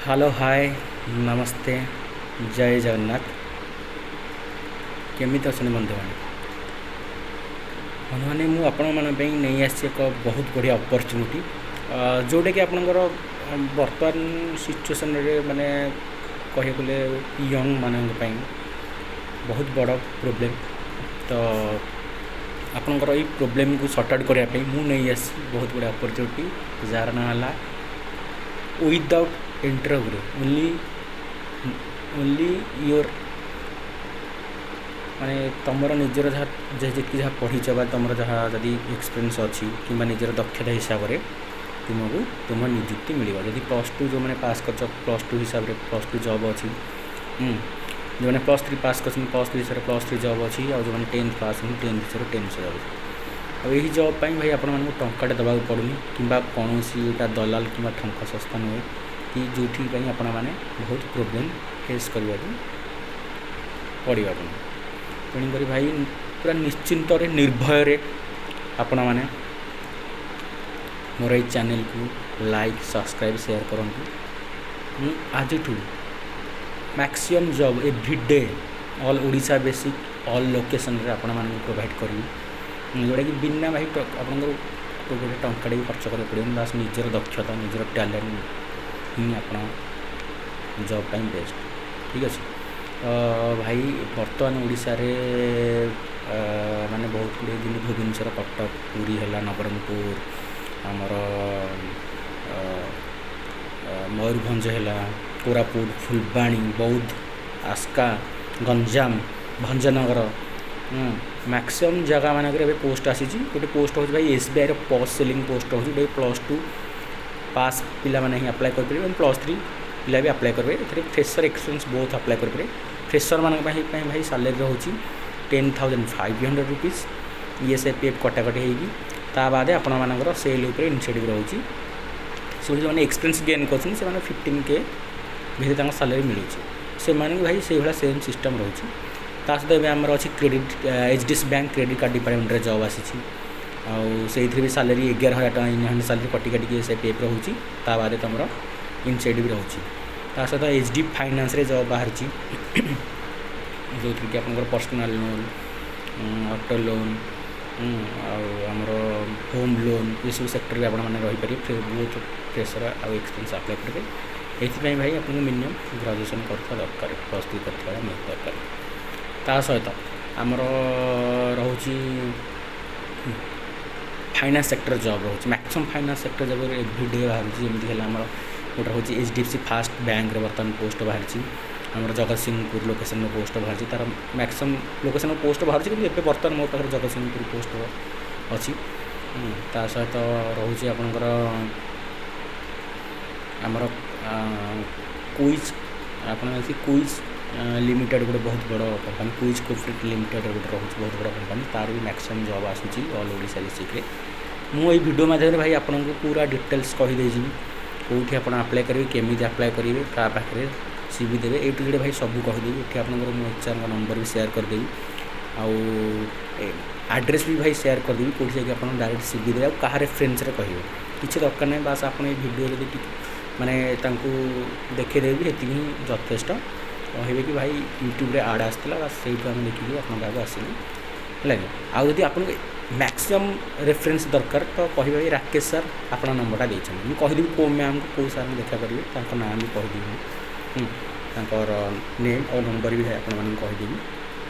Hello, ହାଏ, ନମସ୍ତେ, ଜୟ ଜଗନ୍ନାଥ। କେମିତି ଅଛନ୍ତି ବନ୍ଧୁମାନେ? ବନ୍ଧୁମାନେ, ମୁଁ ଆପଣମାନଙ୍କ ପାଇଁ ନେଇ ଆସିଛି ଏକ ବହୁତ ବଢ଼ିଆ ଅପରଚ୍ୟୁନିଟି, ଯେଉଁଟାକି ଆପଣଙ୍କର ବର୍ତ୍ତମାନ ସିଚୁଏସନ୍ରେ ମାନେ କହିବାକୁ ଗଲେ ୟଙ୍ଗମାନଙ୍କ ପାଇଁ ବହୁତ ବଡ଼ ପ୍ରୋବ୍ଲେମ୍। ତ ଆପଣଙ୍କର ଏଇ ପ୍ରୋବ୍ଲେମ୍କୁ ସର୍ଟ ଆଉଟ୍ କରିବା ପାଇଁ ମୁଁ ନେଇ ଆସିଛି ବହୁତ ବଢ଼ିଆ ଅପରଚ୍ୟୁନିଟି, ଯାହାର ନାଁ ହେଲା without interview, only only your ମାନେ ତୁମର ନିଜର ଯାହା ଯେତିକି ଯାହା ପଢ଼ିଛ ବା ତୁମର ଯାହା ଯଦି ଏକ୍ସପିରିଏନ୍ସ ଅଛି କିମ୍ବା ନିଜର ଦକ୍ଷତା ହିସାବରେ ତୁମକୁ ତୁମ ନିଯୁକ୍ତି ମିଳିବ। ଯଦି +2 ଯେଉଁମାନେ ପାସ୍ କରିଛ, +2 ହିସାବରେ +2 ଜବ୍ ଅଛି। ଯେଉଁମାନେ +3 ପାସ୍ କରିଛନ୍ତି, +3 ହିସାବରେ +3 ଜବ୍ ଅଛି। ଆଉ ଯେଉଁମାନେ 10th pass କରିଛନ୍ତି, 10th ହିସାବରେ 10th job ଅଛି। ଆଉ ଏହି ଜବ୍ ପାଇଁ ଭାଇ ଆପଣମାନଙ୍କୁ ଟଙ୍କାଟେ ଦେବାକୁ ପଡ଼ୁନି କିମ୍ବା କୌଣସି ଏଇଟା ଦଲାଲ କିମ୍ବା ଠକ ସଂସ୍ଥା ନୁହେଁ କି ଯେଉଁଥି ପାଇଁ ଆପଣମାନେ ବହୁତ ପ୍ରୋବ୍ଲେମ୍ ଫେସ୍ କରିବାକୁ ପଡ଼ିବ ଆପଣଙ୍କୁ। ତେଣୁକରି ଭାଇ, ପୁରା ନିଶ୍ଚିନ୍ତରେ, ନିର୍ଭୟରେ ଆପଣମାନେ ମୋର ଏଇ ଚ୍ୟାନେଲକୁ ଲାଇକ୍, ସବସ୍କ୍ରାଇବ୍, ସେୟାର କରନ୍ତୁ। ମୁଁ ଆଜିଠୁ maximum job every day all Odisha basic, all ଲୋକେସନ୍ରେ ଆପଣମାନଙ୍କୁ ପ୍ରୋଭାଇଡ଼ କରିବି, ଯେଉଁଟାକି ବିନା ଭାଇ ଆପଣଙ୍କର ଗୋଟେ ଟଙ୍କାଟେ ବି ଖର୍ଚ୍ଚ କରିବାକୁ ପଡ଼ିବନି। ବାସ୍, ନିଜର ଦକ୍ଷତା, ନିଜର ଟ୍ୟାଲେଣ୍ଟ ହିଁ ଆପଣ ଜବ୍ ପାଇଁ ବେଷ୍ଟ। ଠିକ୍ ଅଛି। ତ ଭାଇ, ବର୍ତ୍ତମାନ ଓଡ଼ିଶାରେ ମାନେ ବହୁତ ଗୁଡ଼ିଏ, ଯେମିତି ଭୁବନେଶ୍ୱର, କଟକ, ପୁରୀ ହେଲା, ନବରଙ୍ଗପୁର, ଆମର ମୟୂରଭଞ୍ଜ ହେଲା, କୋରାପୁଟ, ଫୁଲବାଣୀ, ବୌଦ୍ଧ, ଆସ୍କା, ଗଞ୍ଜାମ, ଭଞ୍ଜନଗର, ମ୍ୟାକ୍ସିମମ୍ ଜାଗା ମାନଙ୍କରେ ଏବେ ପୋଷ୍ଟ ଆସିଛି। ଗୋଟେ ପୋଷ୍ଟ ହେଉଛି ଭାଇ, ଏସ୍ବିଆଇର ପସ୍ ସେଲିଂ ପୋଷ୍ଟ ରହୁଛି, ଯେଉଁଟାକି +2 ପାସ୍ ପିଲାମାନେ ହିଁ ଆପ୍ଲାଏ କରିପାରିବେ ଏବଂ +3 ପିଲା ବି ଆପ୍ଲାଏ କରିବେ। ଏଥିରେ ଫ୍ରେସର୍, ଏକ୍ସପିରିଏନ୍ସ ବୋଥ୍ ଆପ୍ଲାଏ କରିପାରିବେ। ଫ୍ରେସର୍ମାନଙ୍କ ପାଇଁ ଭାଇ ସାଲେରୀ ରହୁଛି ₹10,500, ଇଏସ୍ଆଇ, ପିଏଫ୍ କଟାକଟି ହେଇକି। ତା ବାଦେ ଆପଣମାନଙ୍କର ସେଲ୍ ଉପରେ ଇନସେଣ୍ଟିଭ୍ ରହୁଛି। ସେଭଳି ଯେଉଁମାନେ ଏକ୍ସପିରିଏନ୍ସ ଗେନ୍ କରୁଛନ୍ତି, ସେମାନେ 15K ଭିତରେ ତାଙ୍କ ସାଲେରୀ ମିଳୁଛି। ସେମାନଙ୍କୁ ଭାଇ ସେଇଭଳିଆ ସେମ୍ ସିଷ୍ଟମ୍ ରହୁଛି। ତା ସହିତ ଏବେ ଆମର ଅଛି credit, HDFC bank credit card ଡିପାର୍ଟମେଣ୍ଟରେ job ଆସିଛି। ଆଉ ସେଇଥିରେ ବି ସାଲେରୀ 11,000 ଟଙ୍କା ଇନ୍ ହ୍ୟାଣ୍ଡ ସାଲେରୀ, କଟି କାଟିକି ଏସ୍ I P F ରହୁଛି। ତା ବାଦେ ତୁମର ଇନସେଣ୍ଟିଭ୍ ରହୁଛି। ତା ସହିତ ଏଚ୍ ଡି ଫାଇନାନ୍ସରେ ଜବ୍ ବାହାରିଛି, ଯେଉଁଥିରେ କି ଆପଣଙ୍କର ପର୍ସନାଲ୍ ଲୋନ୍, ଅଟୋ ଲୋନ୍ ଆଉ ଆମର ହୋମ୍ ଲୋନ୍, ଏସବୁ ସେକ୍ଟରରେ ଆପଣମାନେ ରହିପାରିବେ। ବହୁତ ଫ୍ରେସର୍ ଆଉ ଏକ୍ସପିରିଏନ୍ସ ଆପ୍ଲାଏ କରିବେ। ଏଥିପାଇଁ ଭାଇ ଆପଣଙ୍କୁ ମିନିମମ୍ ଗ୍ରାଜୁଏସନ୍ କରୁଥିବା ଦରକାର, +3 କରିଥିବା ନିହାତି ଦରକାର। ତା ସହିତ ଆମର ରହୁଛି ଫାଇନାନ୍ସ ସେକ୍ଟର ଜବ୍ ରହୁଛି। Maximum finance sector job every day ବାହାରୁଛି। ଯେମିତି ହେଲା ଆମର ଗୋଟେ ରହୁଛି H D F C first ବ୍ୟାଙ୍କରେ ବର୍ତ୍ତମାନ ପୋଷ୍ଟ ବାହାରିଛି। ଆମର ଜଗତସିଂହପୁର ଲୋକେସନ୍ର ପୋଷ୍ଟ ବାହାରିଛି। ତା'ର ମ୍ୟାକ୍ସିମମ୍ ଲୋକେସନ୍ର ପୋଷ୍ଟ ବାହାରୁଛି, କିନ୍ତୁ ଏବେ ବର୍ତ୍ତମାନ ମୋ ପାଖରେ ଜଗତସିଂହପୁର ପୋଷ୍ଟ ଅଛି। ତା ସହିତ ରହୁଛି ଆପଣଙ୍କର ଆମର କୁଇଜ୍, ଆପଣ ଜାଣିଥିବେ କୁଇଜ୍ ଲିମିଟେଡ଼୍ ଗୋଟେ ବହୁତ ବଡ଼ କମ୍ପାନୀ। କୁଇଜ୍ କୋପରେଟ୍ ଲିମିଟେଡ଼୍ ଗୋଟେ ରହୁଛି ବହୁତ ବଡ଼ କମ୍ପାନୀ। ତା'ର ବି ମ୍ୟାକ୍ସିମମ୍ ଜବ୍ ଆସୁଛି ଅଲ୍ ଓଡ଼ିଶା ବେସିକ୍ରେ। ମୁଁ ଏଇ ଭିଡ଼ିଓ ମାଧ୍ୟମରେ ଭାଇ ଆପଣଙ୍କୁ ପୁରା ଡିଟେଲ୍ସ କହିଦେଇଯିବି, କେଉଁଠି ଆପଣ ଆପ୍ଲାଏ କରିବେ, କେମିତି ଆପ୍ଲାଏ କରିବେ, କାହା ପାଖରେ ସି ଭି ଦେବେ, ଏ ଟୁ ଜେଡ଼୍ ଭାଇ ସବୁ କହିଦେବି। ଏଠି ଆପଣଙ୍କର ମୁଁ ଏଚ୍ଆର୍ଙ୍କ ନମ୍ବର ବି ସେୟାର କରିଦେବି ଆଉ ଆଡ୍ରେସ୍ ବି ଭାଇ ସେୟାର କରିଦେବି, କେଉଁଠି ଯାଇକି ଆପଣ ଡାଇରେକ୍ଟ ସି ଭି ଦେବେ ଆଉ କାହା ରେଫରେନ୍ସରେ କହିବେ। କିଛି ଦରକାର ନାହିଁ। ବାସ୍, ଆପଣ ଏଇ ଭିଡ଼ିଓ ଯଦି ଟିକେ ମାନେ ତାଙ୍କୁ ଦେଖେଇଦେବେ ବି, ସେତିକି ହିଁ ଯଥେଷ୍ଟ। କହିବେ କି ଭାଇ, ୟୁଟ୍ୟୁବରେ ଆଡ଼୍ ଆସିଥିଲା, ବାସ୍, ସେଇଠୁ ଆମେ ଦେଖିକି ଆପଣଙ୍କ ପାଖକୁ ଆସିଲୁ। ହେଲା କି? ଆଉ ଯଦି ଆପଣଙ୍କୁ ମ୍ୟାକ୍ସିମମ୍ ରେଫରେନ୍ସ ଦରକାର, ତ କହିବେ ଭାଇ, ରାକେଶ ସାର୍ ଆପଣଙ୍କ ନମ୍ବରଟା ଦେଇଛନ୍ତି। ମୁଁ କହିଦେବି କେଉଁ ମ୍ୟାମ୍କୁ, କେଉଁ ସାର୍ଙ୍କୁ ଦେଖା କରିବେ, ତାଙ୍କ ନାଁ ବି କହିଦେବି ମୁଁ। ତାଙ୍କର ନେମ୍ ଆଉ ନମ୍ବର ବି ଆପଣମାନଙ୍କୁ କହିଦେବି।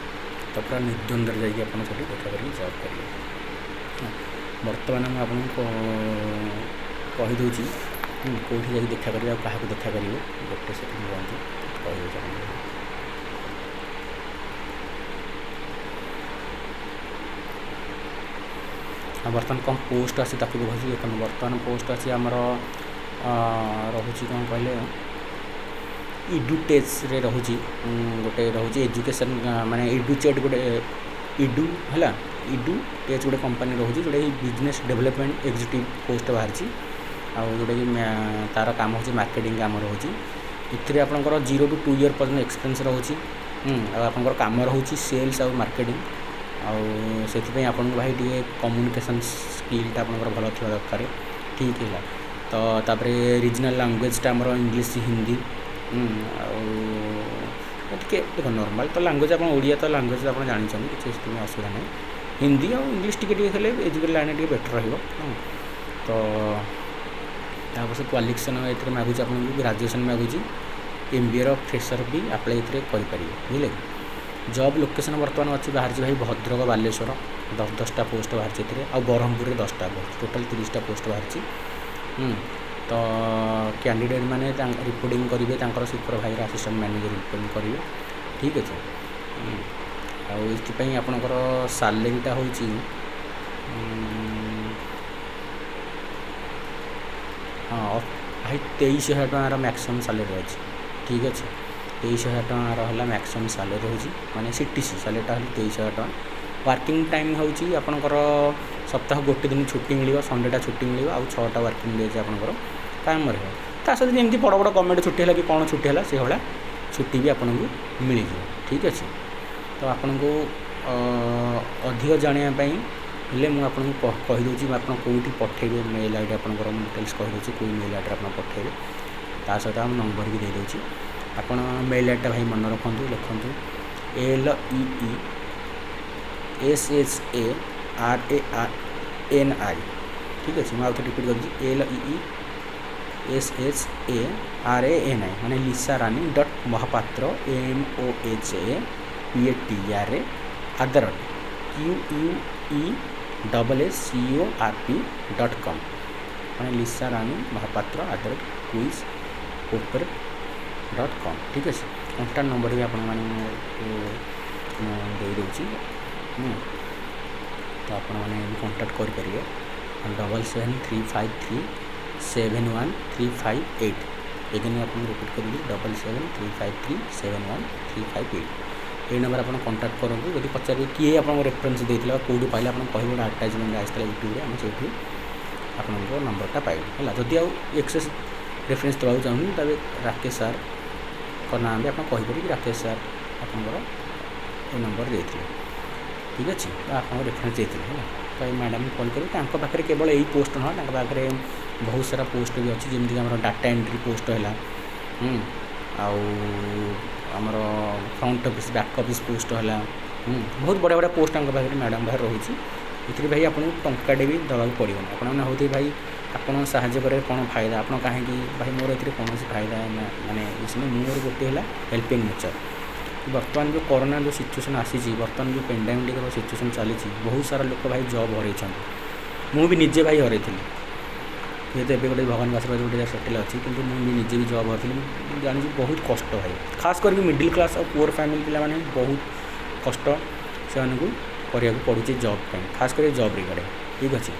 ତ ପୁରା ନିର୍ଦ୍ୱନ୍ଦ୍ୱରେ ଯାଇକି ଆପଣ ସେଠି ଦେଖା କରିକି ଜବ୍ କରିବେ। ବର୍ତ୍ତମାନ ମୁଁ ଆପଣଙ୍କୁ କହିଦେଉଛି କେଉଁଠି ଯାଇକି ଦେଖା କରିବେ ଆଉ କାହାକୁ ଦେଖା କରିବେ। ଗୋଟେ ସେକେଣ୍ଡ ରୁହନ୍ତୁ, କହିଦେଉଛି ଆପଣଙ୍କୁ। ଆଉ ବର୍ତ୍ତମାନ କ'ଣ ପୋଷ୍ଟ ଅଛି, ତାକୁ ବି କହୁଛି। ଦେଖନ୍ତୁ, ବର୍ତ୍ତମାନ ପୋଷ୍ଟ ଅଛି ଆମର ରହୁଛି, କ'ଣ କହିଲେ, ଇଡୁଟେକ୍ସରେ ରହୁଛି। ଗୋଟେ ରହୁଛି ଏଜୁକେସନ୍ ମାନେ ଇଡୁଚେଟ୍, ଗୋଟେ ଇଡୁ ହେଲା, ଇଡୁ ଟେଚ୍ ଗୋଟେ କମ୍ପାନୀ ରହୁଛି, ଯେଉଁଟାକି ବିଜନେସ୍ ଡେଭଲପମେଣ୍ଟ ଏକ୍ଜିକ୍ୟୁଟିଭ୍ ପୋଷ୍ଟ ବାହାରିଛି। ଆଉ ଯେଉଁଟାକି ତା'ର କାମ ହେଉଛି ମାର୍କେଟିଂ କାମ ରହୁଛି। ଏଥିରେ ଆପଣଙ୍କର 0 ଟୁ 2 ଇୟର୍ ପର୍ଯ୍ୟନ୍ତ ଏକ୍ସପିରିଏନ୍ସ ରହୁଛି। ଆଉ ଆପଣଙ୍କର କାମ ରହୁଛି ସେଲ୍ସ ଆଉ ମାର୍କେଟିଂ। ଆଉ ସେଥିପାଇଁ ଆପଣଙ୍କୁ ଭାଇ ଟିକେ କମ୍ୟୁନିକେସନ୍ ସ୍କିଲ୍ଟା ଆପଣଙ୍କର ଭଲ ଥିବା ଦରକାର। ଠିକ୍ ହେଲା। ତ ତାପରେ ରିଜନାଲ୍ ଲାଙ୍ଗୁଏଜ୍ଟା ଆମର ଇଂଲିଶ, ହିନ୍ଦୀ ଆଉ ଟିକେ ଦେଖ, ନର୍ମାଲ୍ ତ ଲାଙ୍ଗୁଏଜ୍ ଆପଣ ଓଡ଼ିଆ ତ ଲାଙ୍ଗୁଏଜ୍ ଆପଣ ଜାଣିଛନ୍ତି, କିଛି ସେଥିପାଇଁ ଅସୁବିଧା ନାହିଁ। ହିନ୍ଦୀ ଆଉ ଇଂଲିଶ ଟିକେ ଟିକେ ହେଲେ ଏଜୁକେଟେଡ଼ ଲାଇନ୍ରେ ଟିକେ ବେଟର୍ ରହିବ। ତ ତାପରେ ସେ କ୍ୱାଲିଫିକେସନ୍ ଏଥିରେ ମାଗୁଛି ଆପଣଙ୍କୁ, ଗ୍ରାଜୁଏସନ୍ ମାଗୁଛି, ଏମ୍ବିଏର ଫ୍ରେସର୍ ବି ଆପ୍ଲାଏ ଏଥିରେ କରିପାରିବେ, ବୁଝିଲେ କି? ଜବ୍ ଲୋକେସନ୍ ବର୍ତ୍ତମାନ ଅଛି, ବାହାରିଛି ଭାଇ ଭଦ୍ରକ, ବାଲେଶ୍ୱର 10 10ଟା ପୋଷ୍ଟ ବାହାରିଛି ଏଥିରେ, ଆଉ ବ୍ରହ୍ମପୁରରେ 10ଟା ପୋଷ୍ଟ, ଟୋଟାଲ୍ 30ଟା ପୋଷ୍ଟ ବାହାରିଛି। ତ କ୍ୟାଣ୍ଡିଡେଟ୍ ମାନେ ରିପୋର୍ଟିଂ କରିବେ ତାଙ୍କର ସୁପରଭାଇଜର, ଆସିଷ୍ଟାଣ୍ଟ ମ୍ୟାନେଜର ରିପୋର୍ଟିଂ କରିବେ, ଠିକ୍ ଅଛି। ଆଉ ଏଥିପାଇଁ ଆପଣଙ୍କର ସାଲେରୀଟା ହେଉଛି, ହଁ ଭାଇ, 23,000 ଟଙ୍କାର ମ୍ୟାକ୍ସିମମ୍ ସାଲେରୀ ଅଛି, ଠିକ୍ ଅଛି। 23,000 ଟଙ୍କାର ହେଲା ମ୍ୟାକ୍ସିମମ୍ ସାଲେରୀ ହେଉଛି, ମାନେ ସିଟିସି ସାଲେରୀଟା ହେଲା 23,000 ଟଙ୍କା। ୱାର୍କିଂ ଟାଇମ୍ ହେଉଛି ଆପଣଙ୍କର ସପ୍ତାହ ଗୋଟେ ଦିନ ଛୁଟି ମିଳିବ, ସଣ୍ଡେଟା ଛୁଟି ମିଳିବ, ଆଉ 6ଟା ୱାର୍କିଂ ଡେଜ୍ ଆପଣଙ୍କର କାମ ରହିବ। ତା ସହିତ ଯେମିତି ବଡ଼ ବଡ଼ ଗଭର୍ଣ୍ଣମେଣ୍ଟ ଛୁଟି ହେଲା କି କ'ଣ ଛୁଟି ହେଲା, ସେଇଭଳିଆ ଛୁଟି ବି ଆପଣଙ୍କୁ ମିଳିଯିବ, ଠିକ୍ ଅଛି। ତ ଆପଣଙ୍କୁ ଅଧିକ ଜାଣିବା ପାଇଁ ହେଲେ ମୁଁ ଆପଣଙ୍କୁ କହିଦେଉଛି ଆପଣ କେଉଁଠି ପଠାଇବେ। ମେଲ୍ ଆଇଡ଼ି ଆପଣଙ୍କର ମୁଁ ଡିଟେଲ୍ସ କହିଦେଉଛି, କେଉଁ ମେଲ୍ ଆଇଡ଼ିରେ ଆପଣ ପଠାଇବେ। ତା ସହିତ ଆମ ନମ୍ବର ବି ଦେଇଦେଉଛି। ଆପଣ ମେଲ୍ ଆଇଡ଼ିଟା ଭାଇ ମନେ ରଖନ୍ତୁ, ଲେଖନ୍ତୁ leesharani, ଠିକ୍ ଅଛି। ମୁଁ ଆଉ ଥରେ ରିପିଟ୍ କରୁଛି, leesharani, ମାନେ ଲିସା ରାନୀ dot Mohapatra, mohapatra, at the rate queesscorp dot com, ମାନେ Lisa Rani Mohapatra at the rate queesscorporate dot com, ଠିକ୍ ଅଛି। କଣ୍ଟାକ୍ଟ ନମ୍ବର ବି ଆପଣମାନଙ୍କୁ ମୁଁ ଦେଇଦେଉଛି, ତ ଆପଣମାନେ ବି କଣ୍ଟାକ୍ଟ କରିପାରିବେ, 7735371358। ଏଗେନ୍ ଆପଣଙ୍କୁ ରିପିଟ୍ କରିବି, 7735371358। ଏଇ ନମ୍ବର ଆପଣ କଣ୍ଟାକ୍ଟ କରନ୍ତୁ। ଯଦି ପଚାରିବେ କିଏ ଆପଣଙ୍କ ରେଫରେନ୍ସ ଦେଇଥିଲା, କେଉଁଠୁ ପାଇଲେ, ଆପଣ କହିବେ ଗୋଟେ ଆଡ଼ଭର୍ଟାଇଜମେଣ୍ଟ ଆସିଥିଲା ୟୁଟ୍ୟୁବରେ, ଆମେ ସେଇଠୁ ଆପଣଙ୍କ ନମ୍ବରଟା ପାଇଲୁ, ହେଲା। ଯଦି ଆଉ ଏକ୍ସେସ୍ ରେଫରେନ୍ସ ଦେବାକୁ ଚାହୁଁଛନ୍ତି, ତେବେ ରାକେଶ ସାର୍ଙ୍କ ନାଁ ବି ଆପଣ କହିପାରିବେ କି ରାକେଶ ସାର୍ ଆପଣଙ୍କର ଏ ନମ୍ବର ଦେଇଥିଲେ, ଠିକ୍ ଅଛି, ବା ଆପଣଙ୍କ ରେଫରେନ୍ସ ଦେଇଥିଲେ, ହେଲା। ତ ଏଇ ମ୍ୟାଡ଼ାମ୍ କଲ୍ କରିବେ। ତାଙ୍କ ପାଖରେ କେବଳ ଏଇ ପୋଷ୍ଟ ନୁହଁ, ତାଙ୍କ ପାଖରେ ବହୁତ ସାରା ପୋଷ୍ଟ ବି ଅଛି, ଯେମିତିକି ଆମର ଡାଟା ଏଣ୍ଟ୍ରି ପୋଷ୍ଟ ହେଲା, ଆଉ ଆମର front office, back office post ହେଲା, ବହୁତ ବଢ଼ିଆ ବଢ଼ିଆ ପୋଷ୍ଟ ତାଙ୍କ ପାଖରେ, ମ୍ୟାଡ଼ାମ୍ ପାଖରେ ରହୁଛି। ଏଥିରେ ଭାଇ ଆପଣଙ୍କୁ ଟଙ୍କାଟେ ବି ଦେବାକୁ ପଡ଼ିବନି। ଆପଣମାନେ ଭାବୁଥିବେ, ଭାଇ ଆପଣ ସାହାଯ୍ୟ କରିବାରେ କ'ଣ ଫାଇଦା, ଆପଣ କାହିଁକି? ଭାଇ, ମୋର ଏଥିରେ କୌଣସି ଫାଇଦା ମାନେ କିଛି ନାହିଁ। ମୋର ଗୋଟିଏ ହେଲା ହେଲ୍ପିଂ ନେଚର୍। ବର୍ତ୍ତମାନ ଯେଉଁ କରୋନା ଯେଉଁ ସିଚୁଏସନ୍ ଆସିଛି, ବର୍ତ୍ତମାନ ଯେଉଁ ପେଣ୍ଡାମିକ୍ର ସିଚୁଏସନ୍ ଚାଲିଛି, ବହୁତ ସାରା ଲୋକ ଭାଇ ଜବ୍ ହରାଇଛନ୍ତି। ମୁଁ ବି ନିଜେ ଭାଇ ହରାଇଥିଲି। ଯେହେତୁ ଏବେ ଗୋଟେ ଭଗବାନଙ୍କ ଆଶୀର୍ବାଦ ଗୋଟେ ସେଟେଲ୍ ଅଛି, କିନ୍ତୁ ମୁଁ ବି ନିଜେ ବି ଜବ୍ ହରାଇଥିଲି। ମୁଁ ଜାଣିଛି ବହୁତ କଷ୍ଟ ଭାଇ, ଖାସ୍ କରିକି ମିଡ଼ିଲ୍ କ୍ଲାସ୍ ଆଉ ପୁଅର୍ ଫ୍ୟାମିଲି ପିଲାମାନେ ବହୁତ କଷ୍ଟ ସେମାନଙ୍କୁ କରିବାକୁ ପଡ଼ୁଛି ଜବ୍ ପାଇଁ, ଖାସ୍ କରି ଜବ୍ ରିଗାର୍ଡ଼ିଂ, ଠିକ୍ ଅଛି।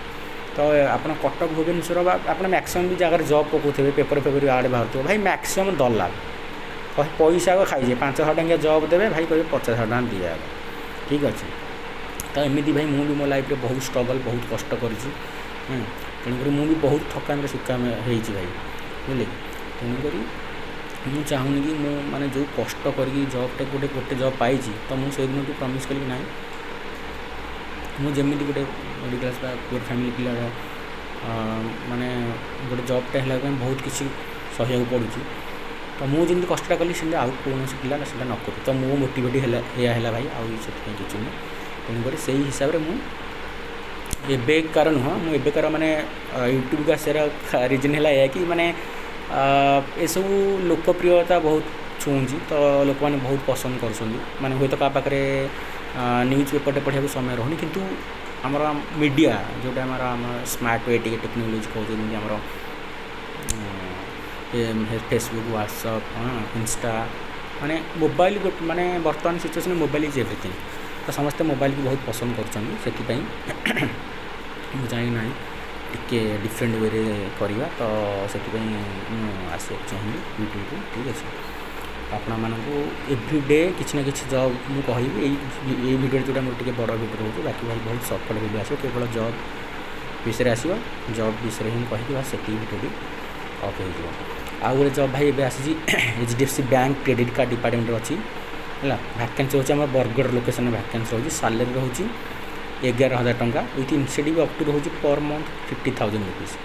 ତ ଆପଣ କଟକ, ଭୁବନେଶ୍ୱର ବା ଆପଣ ମ୍ୟାକ୍ସିମମ୍ ବି ଜାଗାରେ ଜବ୍ ପକାଉଥିବେ, ପେପର୍ ଫେପର୍ ଆଡ଼୍ ବାହାରୁଥିବ, ଭାଇ ମ୍ୟାକ୍ସିମମ୍ ଦଲାଲ ପଇସା ଆଗ ଖାଇଯିବେ। 5,000 ଟଙ୍କିଆ ଜବ୍ ଦେବେ ଭାଇ, କହିବେ 50,000 ଟଙ୍କା ଦିଆ ଆଗ, ଠିକ୍ ଅଛି। ତ ଏମିତି ଭାଇ ମୁଁ ବି ମୋ ଲାଇଫ୍ରେ ବହୁତ ଷ୍ଟ୍ରଗଲ୍, ବହୁତ କଷ୍ଟ କରିଛି। ତେଣୁକରି ମୁଁ ବି ବହୁତ ଠକାମିର ଶିକାର ହେଇଛି ଭାଇ, ବୁଝିଲେ କି? ତେଣୁକରି ମୁଁ ଚାହୁଁନି କି ମୁଁ ମାନେ ଯେଉଁ କଷ୍ଟ କରିକି ଜବ୍ଟା ଗୋଟେ ଗୋଟେ ଜବ୍ ପାଇଛି, ତ ମୁଁ ସେଇଦିନଠୁ ପ୍ରମିସ୍ କଲି କି ନାଇଁ, ମୁଁ ଯେମିତି ଗୋଟେ ମିଡ଼ିଲ୍ କ୍ଲାସ୍ ବା ପୁଅର୍ ଫ୍ୟାମିଲି ପିଲାର ମାନେ ଗୋଟେ ଜବ୍ଟା ହେଲା ପାଇଁ ବହୁତ କିଛି ସହିବାକୁ ପଡ଼ୁଛି, ତ ମୁଁ ଯେମିତି କଷ୍ଟଟା କଲି, ସେମିତି ଆଉ କୌଣସି ପିଲା ସେଇଟା ନ କରୁ। ତ ମୋ ମୋଟିଭେଟ୍ ହେଲା ଏଇଆ ହେଲା ଭାଇ, ଆଉ ସେଥିପାଇଁ କିଛି ନୁହେଁ। ତେଣୁକରି ସେଇ ହିସାବରେ ମୁଁ ଏବେକାର ନୁହଁ, ମୁଁ ଏବେକାର ମାନେ ୟୁଟ୍ୟୁବକୁ ଆସିବାର ରିଜନ୍ ହେଲା ଏଇଆ କି ମାନେ ଏସବୁ ଲୋକପ୍ରିୟତା ବହୁତ ଛୁଉଁଛି, ତ ଲୋକମାନେ ବହୁତ ପସନ୍ଦ କରୁଛନ୍ତି। ମାନେ ହୁଏତ କାହା ପାଖରେ ନ୍ୟୁଜ୍ ପେପର୍ଟେ ପଢ଼ିବାକୁ ସମୟ ରହୁନି, କିନ୍ତୁ ଆମର ମିଡ଼ିଆ ଯେଉଁଟା ଆମର ଆମ ସ୍ମାର୍ଟ we ଟିକେ ଟେକ୍ନୋଲୋଜି କହୁଛୁ, ଯେମିତି ଆମର ଫେସବୁକ୍, ହ୍ୱାଟ୍ସଅପ୍, ଇନଷ୍ଟା, ମାନେ ମୋବାଇଲ ଗୋଟେ, ମାନେ ବର୍ତ୍ତମାନ ସିଚୁଏସନ୍ ମୋବାଇଲ is everything. ତ ସମସ୍ତେ ମୋବାଇଲକୁ ବହୁତ ପସନ୍ଦ କରୁଛନ୍ତି। ସେଥିପାଇଁ ମୁଁ ଚାହେଁ ନାହିଁ ଟିକେ ଡିଫରେଣ୍ଟ ୱେରେ କରିବା, ତ ସେଥିପାଇଁ ମୁଁ ଆସିବାକୁ ଚାହିଁଲି ୟୁଟ୍ୟୁବକୁ, ଠିକ୍ ଅଛି। ଆପଣମାନଙ୍କୁ ଏଭ୍ରିଡେ କିଛି ନା କିଛି ଜବ୍ ମୁଁ କହିବି। ଏଇ ଏଇ ଭିଡ଼ିଓରେ ଯେଉଁଟା ମୋର ଟିକେ ବଡ଼ ଭିଡ଼ିଓ ରହୁଛି, ବାକି ଭାଇ ବହୁତ ସର୍ଟ ଭିଡ଼ିଓ ଆସିବ, କେବଳ ଜବ୍ ବିଷୟରେ ଆସିବ। ଜବ୍ ବିଷୟରେ ହିଁ ମୁଁ କହିବି, ବାସ୍ ସେତିକି, ଭିଡ଼ିଓଟି ଅଫ୍ ହେଇଯିବ। ଆଉ ଗୋଟେ ଜବ୍ ଭାଇ ଏବେ ଆସିଛି, HDFC bank credit card ଡିପାର୍ଟମେଣ୍ଟରେ ଅଛି, ହେଲା। ଭ୍ୟାକେନ୍ସି ହେଉଛି ଆମର ବରଗଡ଼ ଲୋକେସନ୍ରେ ଭ୍ୟାକେନ୍ସି ରହୁଛି। ସାଲେରୀ ରହୁଛି 11,000 ଟଙ୍କା, ୱିଥ୍ ଇନସେଣ୍ଟିଭ୍ ଅପ୍ ଟୁ ରହୁଛି ପର୍ ମନ୍ଥ 50,000 ରୁପିସ୍।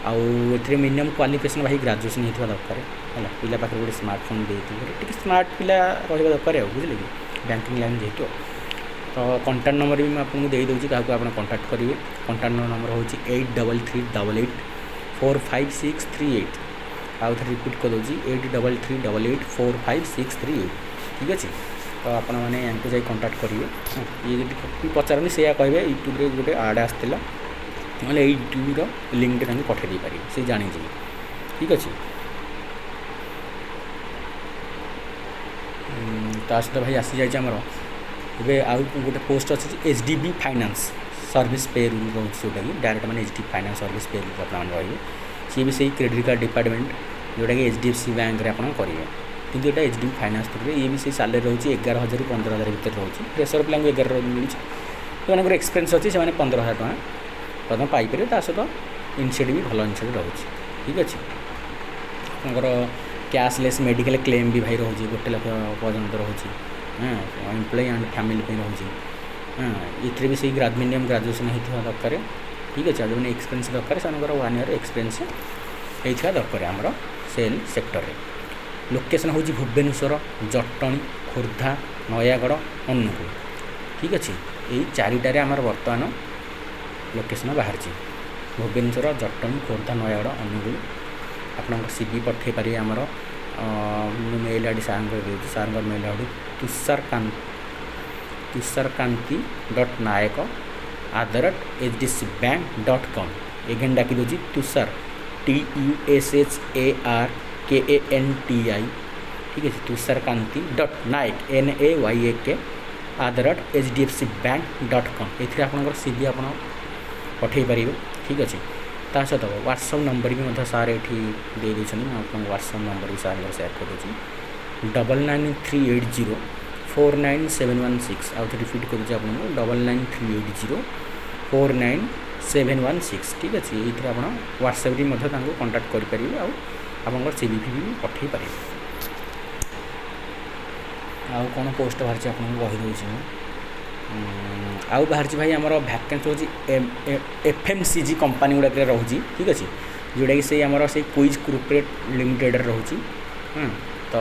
ଆଉ ଏଥିରେ ମିନିମମ୍ କ୍ୱାଲିଫିକେସନ୍ ଭାଇ ଗ୍ରାଜୁଏସନ୍ ହେଇଥିବା ଦରକାର ହେଲା। ପିଲା ପାଖରେ ଗୋଟେ ସ୍ମାର୍ଟଫୋନ୍ ଦେଇଥିବ, ଟିକେ ସ୍ମାର୍ଟ ପିଲା ରହିବା ଦରକାର ଆଉ, ବୁଝିଲେ କି? ବ୍ୟାଙ୍କିଂ ଲାଇନ୍ ଯେହେତୁ। ତ କଣ୍ଟାକ୍ଟ ନମ୍ବର ବି ମୁଁ ଆପଣଙ୍କୁ ଦେଇଦେଉଛି, କାହାକୁ ଆପଣ କଣ୍ଟାକ୍ଟ କରିବେ। କଣ୍ଟାକ୍ଟ ନମ୍ବର ହେଉଛି 8338845638। ଆଉ ଥରେ ରିପିଟ୍ କରିଦେଉଛି, 8338845638। ଠିକ୍ ଅଛି? ତ ଆପଣମାନେ ୟାଙ୍କୁ ଯାଇ କଣ୍ଟାକ୍ଟ କରିବେ। ଇଏ ଯଦି ପଚାରନ୍ତି, ସେଇଆ କହିବେ, ୟୁଟ୍ୟୁବରେ ଗୋଟେ ଆଡ଼୍ ଆସିଥିଲା, ନହେଲେ ଏଇ ୟୁଟ୍ୟୁବ୍ର ଲିଙ୍କଟା ତାଙ୍କୁ ପଠାଇ ଦେଇପାରିବେ, ସେ ଜାଣିଯିବେ। ଠିକ୍ ଅଛି? ତା ସହିତ ଭାଇ ଆସିଯାଇଛି ଆମର ଏବେ ଆଉ ଗୋଟେ ପୋଷ୍ଟ ଅଛି, HDB finance service pay roll ରହୁଛି, ଯେଉଁଟାକି ଡାଇରେକ୍ଟ ମାନେ HDB finance service pay roll ଆପଣମାନେ ରହିବେ। ସିଏ ବି ସେଇ କ୍ରେଡ଼ିଟ୍ କାର୍ଡ଼ ଡିପାର୍ଟମେଣ୍ଟ, ଯେଉଁଟାକି HDFC ବ୍ୟାଙ୍କରେ ଆପଣ କରିବେ, କିନ୍ତୁ ଏଇଟା HDB finance ଥ୍ରୁରେ। ଇଏ ବି ସେଇ ସାଲେରୀ ରହୁଛି 11,000ରୁ 15,000 ଭିତରେ ରହୁଛି। ଫ୍ରେସର ପିଲାଙ୍କୁ 11 ମିଳୁଛି, ଯେଉଁମାନଙ୍କର ଏକ୍ସପିରିଏନ୍ସ ଅଛି ସେମାନେ 15,000 ଟଙ୍କା ପ୍ରଥମେ ପାଇପାରିବେ। ତା ସହିତ ଇନସେଣ୍ଟିଭ୍ ବି ଭଲ ଇନସେଣ୍ଟିଭ୍ ରହୁଛି। ଠିକ୍ ଅଛି? ଆପଣଙ୍କର କ୍ୟାସଲେସ୍ ମେଡ଼ିକାଲ କ୍ଲେମ୍ ବି ଭାଇ ରହୁଛି, 1 ଲକ୍ଷ ପର୍ଯ୍ୟନ୍ତ ରହୁଛି। ହଁ, ଏମ୍ପ୍ଲୟି ଆଣ୍ଡ ଫ୍ୟାମିଲି ପାଇଁ ରହୁଛି। ହଁ, ଏଥିରେ ବି ସେଇ ମିନିମମ୍ ଗ୍ରାଜୁଏସନ୍ ହେଇଥିବା ଦରକାର। ଠିକ୍ ଅଛି? ଆଉ ଯେଉଁମାନେ ଏକ୍ସପିରିଏନ୍ସ ଦରକାର, ସେମାନଙ୍କର ୱାନ୍ ଇୟର୍ ଏକ୍ସପିରିଏନ୍ସ ହେଇଥିବା ଦରକାର ଆମର ସେଲ୍ ସେକ୍ଟରରେ। ଲୋକେସନ୍ ହେଉଛି ଭୁବନେଶ୍ୱର, ଜଟଣୀ, ଖୋର୍ଦ୍ଧା, ନୟାଗଡ଼, ଅନୁଗୁଳ। ଠିକ୍ ଅଛି? ଏଇ ଚାରିଟାରେ ଆମର ବର୍ତ୍ତମାନ ଲୋକେସନ୍ ବାହାରିଛି, ଭୁବନେଶ୍ୱର, ଜଟଣୀ, ଖୋର୍ଦ୍ଧା, ନୟାଗଡ଼, ଅନୁଗୁଳ। ଆପଣଙ୍କ CV ପଠାଇ ପାରିବେ ଆମର। ମୁଁ ମେଲ୍ ID ସାର୍ଙ୍କର ଦେଉଛି। ସାର୍ଙ୍କର ମେଲ୍ ID tusharkanti.nayak@hdfcbank.com। Again ଡାକି ଦେଉଛି, ତୁଷାର, TUSHARKANTI, ଠିକ୍ ଅଛି, tusharkanti.nayak, NAYAK, @hdfcbank.com। ଏଥିରେ ଆପଣଙ୍କର CV ଆପଣ ପଠାଇ ପାରିବେ। ଠିକ୍ ଅଛି? ତା ସହିତ ହ୍ୱାଟ୍ସଅପ୍ ନମ୍ବର ବି ମଧ୍ୟ ସାର୍ ଏଇଠି ଦେଇ ଦେଇଛନ୍ତି। ମୁଁ ଆପଣଙ୍କୁ ହ୍ୱାଟ୍ସଅପ୍ ନମ୍ବର ବି ସାର୍ଙ୍କର ସେୟାର କରିଦେଉଛି, 9938049716। ଆଉ ଥରେ ରିପିଟ୍ କରୁଛି ଆପଣଙ୍କୁ, 9938049716। ଠିକ୍ ଅଛି? ଏଇଥିରେ ଆପଣ ହ୍ୱାଟ୍ସଆପ୍ରେ ମଧ୍ୟ ତାଙ୍କୁ କଣ୍ଟାକ୍ଟ କରିପାରିବେ ଆଉ ଆପଣଙ୍କର CV ଫିଭି ବି ପଠାଇ ପାରିବେ। ଆଉ କ'ଣ ପୋଷ୍ଟ ବାହାରିଛି ଆପଣଙ୍କୁ କହିଦେଉଛି ମୁଁ। ଆଉ ବାହାରିଛି ଭାଇ ଆମର ଭ୍ୟାକେନ୍ସି ହେଉଛି FMCG company ଗୁଡ଼ାକରେ ରହୁଛି। ଠିକ୍ ଅଛି? ଯେଉଁଟାକି ସେଇ ଆମର ସେଇ କୁଇଜ୍ କର୍ପୋରେଟ୍ ଲିମିଟେଡ଼ରେ ରହୁଛି। ତ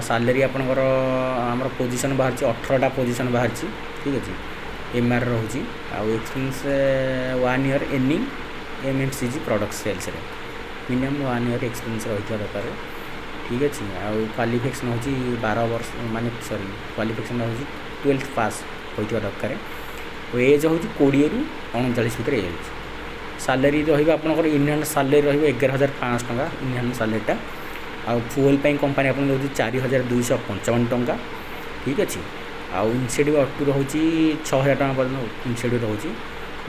ସାଲେରୀ ଆପଣଙ୍କର ଆମର ପୋଜିସନ୍ ବାହାରିଛି, 18ଟା ପୋଜିସନ୍ ବାହାରିଛି। ଠିକ୍ ଅଛି? MR ରହୁଛି ଆଉ experience one year any FMCG product ସେଲ୍ସରେ minimum one year experience ରହିଥିବା ଦରକାର। ଠିକ୍ ଅଛି? ଆଉ କ୍ୱାଲିଫିକେସନ୍ ହେଉଛି 12 ବର୍ଷ, ମାନେ ସରି, କ୍ୱାଲିଫିକେସନ୍ ହେଉଛି 12th pass ହୋଇଥିବା ଦରକାର। ଏଜ୍ ହେଉଛି 20ରୁ 39 ଭିତରେ ଏଜ୍। ସାଲେରୀ ରହିବ ଆପଣଙ୍କର ଇନହ୍ୟାଣ୍ଡ ସାଲେରୀ ରହିବ 11,500 ଟଙ୍କା ଇନହ୍ୟାଣ୍ଡ ସାଲେରୀଟା। ଆଉ ଫୁଏଲ୍ ପାଇଁ କମ୍ପାନୀ ଆପଣଙ୍କୁ ଦେଉଛି 4,255 ଟଙ୍କା। ଠିକ୍ ଅଛି? ଆଉ ଇନସେଣ୍ଟିଭ୍ ଅପ୍ ଟୁ ରହୁଛି 6,000 ଟଙ୍କା ପର୍ଯ୍ୟନ୍ତ ଇନସେଣ୍ଟିଭ୍ ରହୁଛି।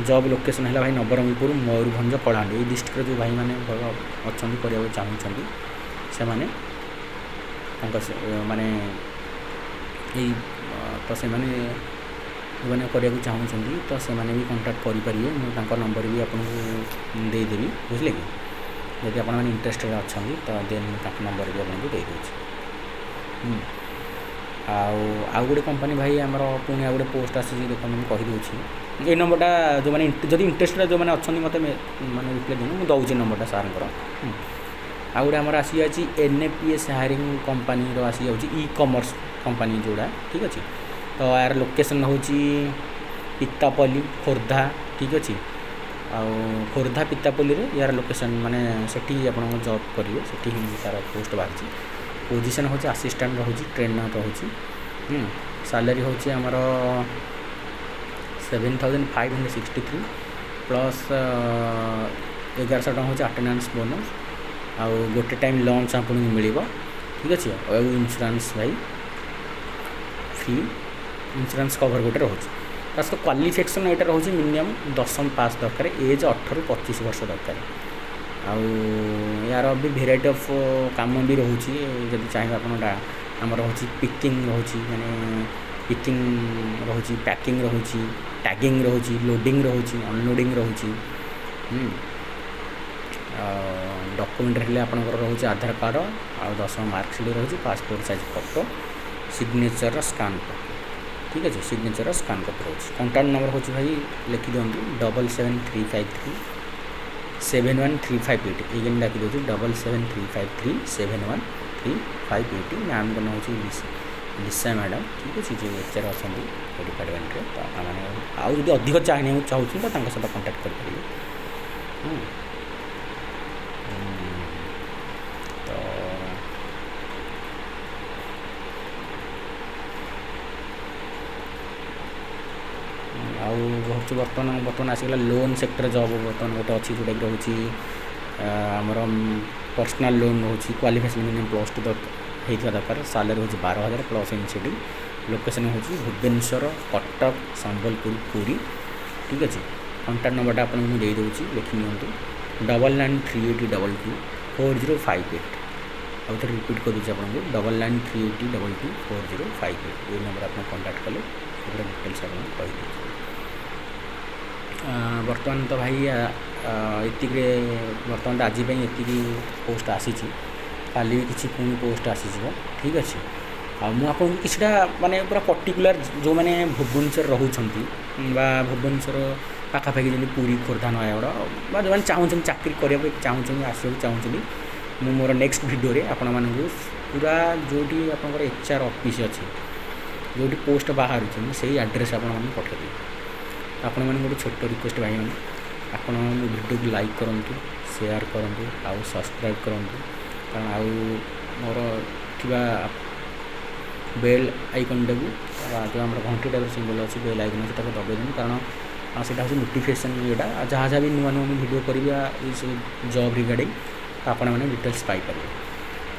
ଜବ୍ ଲୋକେସନ୍ ହେଲା ଭାଇ ନବରଙ୍ଗପୁର, ମୟୂରଭଞ୍ଜ, କଳାହାଣ୍ଡି। ଏଇ ଡିଷ୍ଟ୍ରିକ୍ଟର ଯେଉଁ ଭାଇମାନେ ଭଲ ଅଛନ୍ତି, କରିବାକୁ ଚାହୁଁଛନ୍ତି, ସେମାନେ ତାଙ୍କ ମାନେ ଏଇ ତ ସେମାନେ ଯେଉଁମାନେ କରିବାକୁ ଚାହୁଁଛନ୍ତି, ତ ସେମାନେ ବି କଣ୍ଟାକ୍ଟ କରିପାରିବେ। ମୁଁ ତାଙ୍କ ନମ୍ବର ବି ଆପଣଙ୍କୁ ଦେଇଦେବି, ବୁଝିଲେ କି? ଯଦି ଆପଣମାନେ ଇଣ୍ଟରେଷ୍ଟେଡ଼ ଅଛନ୍ତି, ତ ଦେନ୍ ମୁଁ ତାଙ୍କ ନମ୍ବର ବି ଆପଣଙ୍କୁ ଦେଇଦେଉଛି। ଆଉ ଗୋଟେ କମ୍ପାନୀ ଭାଇ ଆମର ପୁଣି ଆଉ ଗୋଟେ ପୋଷ୍ଟ ଆସିଛି, ଦେଖନ୍ତୁ, ମୁଁ କହିଦେଉଛି ଏଇ ନମ୍ବରଟା। ଯେଉଁମାନେ ଯଦି ଇଣ୍ଟରେଷ୍ଟେଡ଼ ଯେଉଁମାନେ ଅଛନ୍ତି, ମୋତେ ମାନେ ରିପ୍ଲାଏ ଦିଅନ୍ତୁ, ମୁଁ ଦେଉଛି ନମ୍ବରଟା ସାର୍ଙ୍କର। ଆଉ ଗୋଟେ ଆମର ଆସିଯାଉଛି NAPS hiring କମ୍ପାନୀର ଆସିଯାଉଛି, ଇ କମର୍ସ କମ୍ପାନୀ ଯେଉଁଟା। ଠିକ୍ ଅଛି? ତ ଏହାର ଲୋକେସନ୍ ହେଉଛି ପିତାପଲ୍ଲୀ, ଖୋର୍ଦ୍ଧା। ଠିକ୍ ଅଛି? ଆଉ ଖୋର୍ଦ୍ଧା ପିତାପଲ୍ଲୀରେ ୟାର ଲୋକେସନ୍, ମାନେ ସେଠି ଆପଣଙ୍କ ଜବ୍ କରିବେ, ସେଠି ହିଁ ତା'ର ପୋଷ୍ଟ ବାହାରିଛି। ପୋଜିସନ୍ ହେଉଛି ଆସିଷ୍ଟାଣ୍ଟ ରହୁଛି, ଟ୍ରେନର୍ ରହୁଛି। ସାଲାରୀ ହେଉଛି ଆମର 7563 ପ୍ଲସ୍ 1100 ଟଙ୍କା ହେଉଛି ଆଟେଣ୍ଡାନ୍ସ ବୋନସ୍। ଆଉ ଗୋଟେ ଟାଇମ୍ ଲଞ୍ଚ ଆପଣଙ୍କୁ ମିଳିବ। ଠିକ୍ ଅଛି? ଆଉ ଇନ୍ସୁରାନ୍ସ ଭାଇ ଫ୍ରି ଇନ୍ସୁରାନ୍ସ କଭର୍ ଗୋଟେ ରହୁଛି। ତା ସହିତ କ୍ୱାଲିଫିକେସନ୍ ଏଇଟା ରହୁଛି ମିନିମମ୍ ଦଶମ ପାସ୍ ଦରକାର, ଏଜ୍ 18ରୁ 25 ବର୍ଷ ଦରକାର। ଆଉ ୟାର ବି ଭେରାଇଟି ଅଫ୍ କାମ ବି ରହୁଛି। ଯଦି ଚାହିଁବେ ଆପଣ, ଆମର ରହୁଛି ପିକିଂ ରହୁଛି, ମାନେ ପିକିଂ ରହୁଛି, ପ୍ୟାକିଂ ରହୁଛି, ଟ୍ୟାଗିଂ ରହୁଛି, ଲୋଡ଼ିଂ ରହୁଛି, ଅନଲୋଡ଼ିଂ ରହୁଛି। ଆଉ ଡକୁମେଣ୍ଟ ହେଲେ ଆପଣଙ୍କର ରହୁଛି ଆଧାର କାର୍ଡ଼ ଆଉ ଦଶମ ମାର୍କସିଟ୍ ରହୁଛି, ପାସପୋର୍ଟ ସାଇଜ୍ ଫଟୋ, ସିଗ୍ନେଚର୍ର ସ୍କାନ୍ କପି। ଠିକ୍ ଅଛି? ସିଗ୍ନେଚର୍ର ସ୍କାନ୍ କପି ରହୁଛି। କଣ୍ଟାକ୍ଟ ନମ୍ବର ହେଉଛି ଭାଇ ଲେଖିଦିଅନ୍ତୁ, 77353 71358। ଏଗେନ୍ ଡାକି ଦେଉଛି, 7735371358। ମ୍ୟାମ୍ଙ୍କ ନାଁ ହେଉଛି ଲିସା ମ୍ୟାଡ଼ାମ୍, ଠିକ୍ ଅଛି, ଯେଉଁ ଏଚ୍ ଆର୍ ଅଛନ୍ତି ଏ ଡିପାର୍ଟମେଣ୍ଟରେ। ତ ଆପଣମାନେ ଆଉ ଯଦି ଅଧିକ ଜାଣିବାକୁ ଚାହୁଁଛନ୍ତି, ତ ତାଙ୍କ ସହିତ କଣ୍ଟାକ୍ଟ କରିପାରିବେ। ତ ଆଉ ହେଉଛି ବର୍ତ୍ତମାନ ଆସିଗଲା ଲୋନ୍ ସେକ୍ଟର ଜବ୍। ବର୍ତ୍ତମାନ ଗୋଟେ ଅଛି, ଯେଉଁଟାକି ରହୁଛି ଆମର ପର୍ସନାଲ୍ ଲୋନ୍ ରହୁଛି। କ୍ୱାଲିଫିକେସନ୍ ମିନିମମ୍ +2 ହେଇଥିବା ଦରକାର। ସାଲାରୀ ହେଉଛି 12,000 ପ୍ଲସ୍ ଇନସେଣ୍ଟିଭ୍। ଲୋକେସନ୍ ହେଉଛି ଭୁବନେଶ୍ୱର, କଟକ, ସମ୍ବଲପୁର, ପୁରୀ, ଠିକ୍ ଅଛି। କଣ୍ଟାକ୍ଟ ନମ୍ବରଟା ଆପଣଙ୍କୁ ମୁଁ ଦେଇଦେଉଛି, ଲେଖି ନିଅନ୍ତୁ, 9938224058। ଆଉ ଥରେ ରିପିଟ୍ କରିଦେଉଛି ଆପଣଙ୍କୁ, 9938224058। ଏଇ ନମ୍ବର ଆପଣ କଣ୍ଟାକ୍ଟ କଲେ ପୁରା ଡିଟେଲ୍ସ ଆପଣଙ୍କୁ କହିଦେଇଯିବେ। ବର୍ତ୍ତମାନ ତ ଭାଇ ଏତିକିରେ, ବର୍ତ୍ତମାନ ତ ଆଜି ପାଇଁ ଏତିକି ପୋଷ୍ଟ ଆସିଛି। କାଲି ବି କିଛି ପୁଣି ପୋଷ୍ଟ ଆସିଯିବ, ଠିକ୍ ଅଛି। ଆଉ ମୁଁ ଆପଣଙ୍କୁ କିଛିଟା ମାନେ ପୁରା ପର୍ଟିକୁଲାର ଯେଉଁମାନେ ଭୁବନେଶ୍ୱର ରହୁଛନ୍ତି ବା ଭୁବନେଶ୍ୱର ପାଖାପାଖି, ଯେମିତି ପୁରୀ, ଖୋର୍ଦ୍ଧା, ନୟାଗଡ଼, ବା ଯେଉଁମାନେ ଚାହୁଁଛନ୍ତି ଚାକିରି କରିବା ପାଇଁ ଚାହୁଁଛନ୍ତି, ଆସିବାକୁ ଚାହୁଁଛନ୍ତି, ମୁଁ ମୋର ନେକ୍ସଟ ଭିଡ଼ିଓରେ ଆପଣମାନଙ୍କୁ ପୁରା ଯେଉଁଠି ଆପଣଙ୍କର ଏଚ୍ ଆର୍ ଅଫିସ୍ ଅଛି, ଯେଉଁଠି ପୋଷ୍ଟ ବାହାରୁଛି, ମୁଁ ସେଇ ଆଡ୍ରେସ୍ ଆପଣମାନଙ୍କୁ ପଠାଇଦେବି। ଆପଣମାନଙ୍କୁ ଗୋଟେ ଛୋଟ ରିକ୍ୱେଷ୍ଟ ଭାଇମାନେ, ଆପଣ ମୋ ଭିଡ଼ିଓକୁ ଲାଇକ୍ କରନ୍ତୁ, ସେୟାର କରନ୍ତୁ ଆଉ ସବସ୍କ୍ରାଇବ୍ କରନ୍ତୁ। କାରଣ ଆଉ ମୋର ଥିବା ବେଲ୍ ଆଇକନ୍ଟାକୁ, ଯେଉଁ ଆମର ଘଣ୍ଟି ଟାଇପ୍ର ସିମ୍ବଲ୍ ଅଛି, ବେଲ୍ ଆଇକନ୍ ଅଛି, ତାକୁ ଦବାଇ ଦିଅନ୍ତୁ। କାରଣ ସେଇଟା ହେଉଛି ନୋଟିଫିକେସନ୍ ଇଏଟା। ଆଉ ଯାହା ଯାହା ବି ନୂଆ ନୂଆ ମୁଁ ଭିଡ଼ିଓ କରିବି ଏଇ ଜବ୍ ରିଗାର୍ଡ଼ିଂ, ତ ଆପଣମାନେ ଡିଟେଲ୍ସ ପାଇପାରିବେ।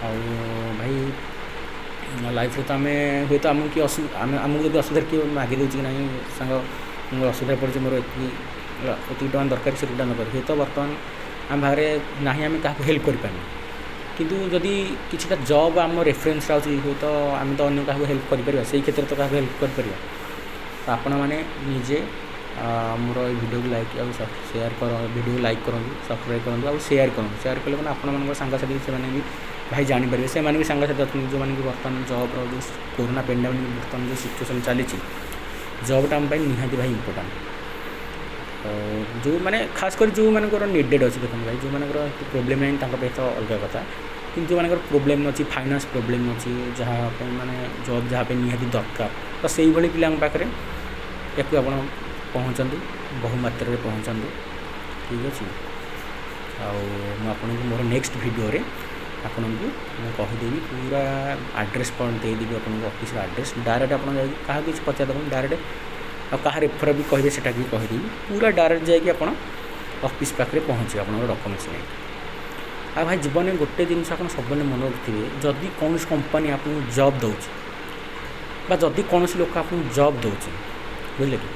ଆଉ ଭାଇ, ଲାଇଫ୍ରେ ତ ଆମେ ହୁଏତ ଆମକୁ କିଏ ଆମେ ଆମକୁ ଯଦି ଅସୁବିଧାରେ କିଏ ମାଗି ଦେଉଛି କି ନାହିଁ ସାଙ୍ଗ, ମୁଁ ଅସୁବିଧାରେ ପଡ଼ିଛି, ମୋର ଏତିକି ଏତିକି ଟଙ୍କା ଦରକାର, ସେତିକି ଟଙ୍କା ଦରକାର, ହୁଏତ ବର୍ତ୍ତମାନ ଆମ ପାଖରେ ନାହିଁ, ଆମେ କାହାକୁ ହେଲ୍ପ କରିପାରୁନୁ। କିନ୍ତୁ ଯଦି କିଛିଟା ଜବ୍ ଆମ ରେଫରେନ୍ସରେ ଆସୁଛି, ହୁଏତ ଆମେ ତ ଅନ୍ୟ କାହାକୁ ହେଲ୍ପ କରିପାରିବା, ସେଇ କ୍ଷେତ୍ରରେ ତ କାହାକୁ ହେଲ୍ପ କରିପାରିବା। ତ ଆପଣମାନେ ନିଜେ ମୋର ଏଇ ଭିଡ଼ିଓକୁ ଲାଇକ୍ ଆଉ ସେୟାର କର, ଭିଡ଼ିଓକୁ ଲାଇକ୍ କରନ୍ତୁ, ସବସ୍କ୍ରାଇବ୍ କରନ୍ତୁ ଆଉ ସେୟାର କରନ୍ତୁ। ସେୟାର କଲେ କ'ଣ, ଆପଣମାନଙ୍କ ସାଙ୍ଗସାଥି ସେମାନେ ବି ଭାଇ ଜାଣିପାରିବେ। ସେମାନେ ବି ସାଙ୍ଗସାଥି ଅଛନ୍ତି ଯେଉଁମାନେ କି ବର୍ତ୍ତମାନ ଜବ୍ର ଯେଉଁ କୋରୋନା ପେଣ୍ଡାମିକ୍, ବର୍ତ୍ତମାନ ଯେଉଁ ସିଚୁଏସନ୍ ଚାଲିଛି, ଜବ୍ଟା ଆମ ପାଇଁ ନିହାତି ଭାଇ ଇମ୍ପୋର୍ଟାଣ୍ଟ। ଯେଉଁମାନେ ଖାସ କରି ଯେଉଁମାନଙ୍କର ନିଡ଼େଡ଼ ଅଛି, ଦେଖନ୍ତୁ ଭାଇ, ଯେଉଁମାନଙ୍କର ପ୍ରୋବ୍ଲେମ୍ ନାହିଁ ତାଙ୍କ ପାଇଁ ତ ଅଲଗା କଥା। କିନ୍ତୁ ଯେଉଁମାନଙ୍କର ପ୍ରୋବ୍ଲେମ୍ ଅଛି, ଫାଇନାନ୍ସ ପ୍ରୋବ୍ଲେମ୍ ଅଛି, ଯାହା ପାଇଁ ମାନେ ଜବ୍ ଯାହା ପାଇଁ ନିହାତି ଦରକାର, ତ ସେଇଭଳି ପିଲାଙ୍କ ପାଖରେ ୟାକୁ ଆପଣ ପହଞ୍ଚାନ୍ତୁ, ବହୁ ମାତ୍ରାରେ ପହଞ୍ଚାନ୍ତୁ, ଠିକ୍ ଅଛି। ଆଉ ମୁଁ ଆପଣଙ୍କୁ ମୋର ନେକ୍ସଟ ଭିଡ଼ିଓରେ ଆପଣଙ୍କୁ ମୁଁ କହିଦେବି, ପୁରା ଆଡ୍ରେସ୍ କ'ଣ ଦେଇଦେବି ଆପଣଙ୍କୁ, ଅଫିସର ଆଡ୍ରେସ୍। ଡାଇରେକ୍ଟ ଆପଣ ଯାଇକି କାହାକୁ କିଛି ପଚାରି ଦେବେନି, ଡାଇରେକ୍ଟ, ଆଉ କାହା ରେଫର ବି କହିବେ ସେଟା ବି କହିଦେବି। ପୁରା ଡାଇରେକ୍ଟ ଯାଇକି ଆପଣ ଅଫିସ୍ ପାଖରେ ପହଞ୍ଚିବେ ଆପଣଙ୍କର ଡକୁମେଣ୍ଟସ୍ ନେଇକି। ଆଉ ଭାଇ, ଜୀବନରେ ଗୋଟେ ଜିନିଷ ଆପଣ ସବୁବେଳେ ମନେ ରଖିଥିବେ, ଯଦି କୌଣସି କମ୍ପାନୀ ଆପଣଙ୍କୁ ଜବ୍ ଦେଉଛି ବା ଯଦି କୌଣସି ଲୋକ ଆପଣଙ୍କୁ ଜବ୍ ଦେଉଛି, ବୁଝିଲେ କି,